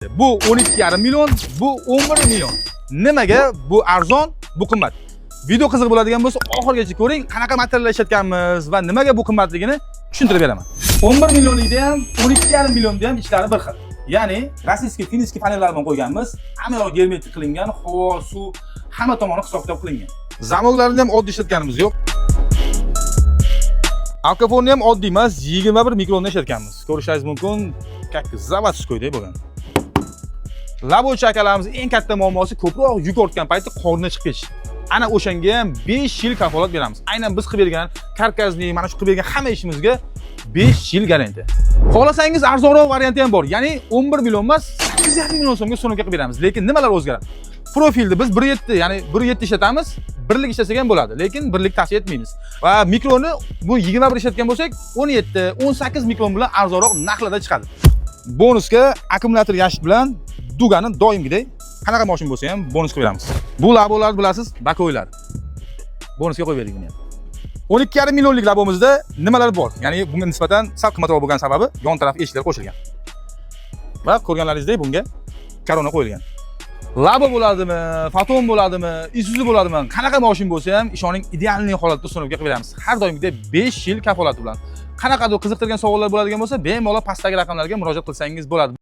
Bu 12,5 million, bu 11 million. Nimaga bu arzon, bu qimmat? Video qiziq bo'ladigan bo'lsa, oxirigacha ko'ring, qanaqa materiallar ishlatganmiz va nimaga bu qimmatligini tushuntirib beraman. 11 millionlikda ham, 12,5 millionda ham ichlari bir xil. Ya'ni российский, финский panellar bilan qo'yganmiz. Hamma yoq germetik qilingan, havo, suv, hamma tomoni hisob-kitob qilingan. Замок larni ham oddiy ishlatganimiz yo'q. Alkafonni ham oddiy emas, 21 mikronni ishlatganmiz. Ko'rishingiz mumkin, как заводской dek bo'lgan. Labochi akalarimiz eng katta muammosi ko'proq yuk ortgan paytda qorni chiqib ketish. Ana o'shanga ham 5 yil kafolat beramiz. Aynan biz qilib bergan каркас ni, mana shu qilib bergan hamma ishimizga 5 yil garantiya. Xohlasangiz, arzonroq varianti ham bor. Ya'ni 11 million emas, 8,5 million so'mga установка qilib beramiz. Lekin nimalar o'zgaradi? Profilni biz 1.7, ya'ni 1.7 ishlatamiz, birlik ishlasak ham bo'ladi, lekin birlik tavsiya etmaymiz. Va mikroni bu 21 ishlatgan bo'lsak, 17, 18 mikron bilan arzonroq narxlarda chiqadi. Bonusga akkumulyator yashik bilan дуга ni doimgidek qanaqa mashina bo'lsa ham bonus qilib beramiz. Bu labolarni bilasiz, боковой lar. Bonusga qo'yib berdik buni ham. 12,5 millionlik labomizda nimalar bor? Ya'ni bunga nisbatan sal qimmatroq bo'lgan sababi yon taraf eshiklar qo'shilgan. Va ko'rganlaringizdek, bunga korona qo'yilgan. Labo bo'ladimi, Foton bo'ladimi, Isuzu bo'ladimi, qanaqa mashina bo'lsa ham, ishoning, идеальный holatda установка qilib beramiz. Har doimgidek 5 yil kafolati bilan. Qanaqadir qiziqtirgan savollar bo'ladigan bo'lsa, bemalol pastdagi raqamlarga murojaat qilsangiz bo'ladi.